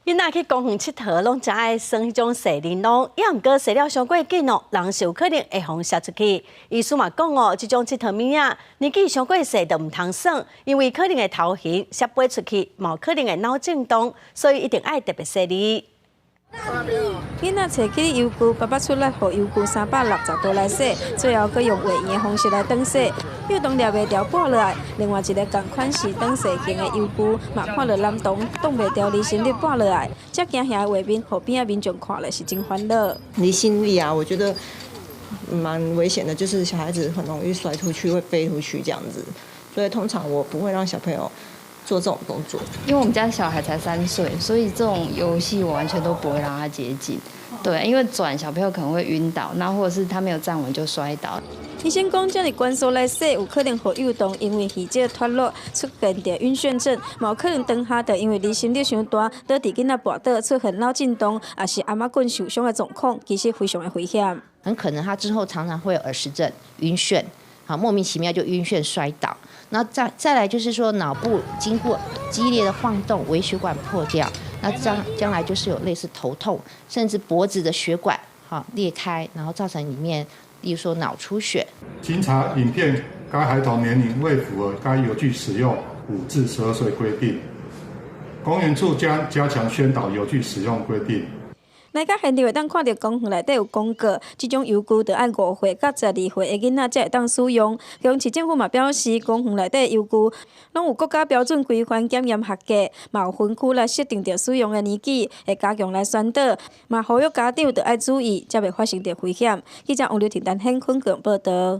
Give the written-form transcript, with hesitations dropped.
囡仔去公園𨑨迌，攏誠愛耍彼種踅輪廊，也毋過踅了傷過緊哦，人是有可能會予摔出去。醫師嘛講哦，這種𨑨迌物仔年紀傷過細就毋通耍，因為可能會頭暈、摔飛出去，嘛有可能會腦震盪，所以一定愛特別細膩。囡仔揣起遊具，爸爸出力予遊具360度來洗，最後閣用畫圓的方式來轉洗，幼童掠袂牢跋落來。另外一个仝款式轉踅型的遊具，嘛看著男童擋袂牢離心力跋落來，遮驚嚇的畫面，予邊仔民眾看了是真煩惱。離心力啊，我覺得蠻危險的，就是小孩子很容易摔出去，會飛出去這樣子，所以通常我不會讓小朋友做這種動作。因為我們家小孩才3歲，所以這種遊戲我完全都不會讓他接近。對，因為轉小朋友可能會暈倒，那或者是他沒有站穩就摔倒。醫生講，這麼懸速來洗，有可能予幼童因為耳仔脫落出現著暈眩症，嘛有可能當下就因為離心力傷大，導致囡仔跋倒出現腦震盪，抑是頷仔骨受傷的狀況，其實非常的危險。很可能他之後常常會有耳石症、暈眩，好莫名其妙就暈眩摔倒。那再來就是說腦部經過激烈的晃動，微血管破掉，那將來就是有類似頭痛，甚至脖子的血管哈裂開，然後造成裡面，例如說腦出血。經查影片，該孩童年齡未符合該遊具使用5至12歲規定，公園處將加強宣導遊具使用規定。來到現場會當看著公園內底有廣告，這種遊具著愛5歲到12歲的囡仔才會當使用。高雄市政府嘛表示，公園內底遊具攏有國家標準規範檢驗合格，嘛有分區來設定著使用的年紀，會加強來宣導，嘛呼籲家長著愛注意，才袂發生著危險。記者王劉婷、陳顯坤報導。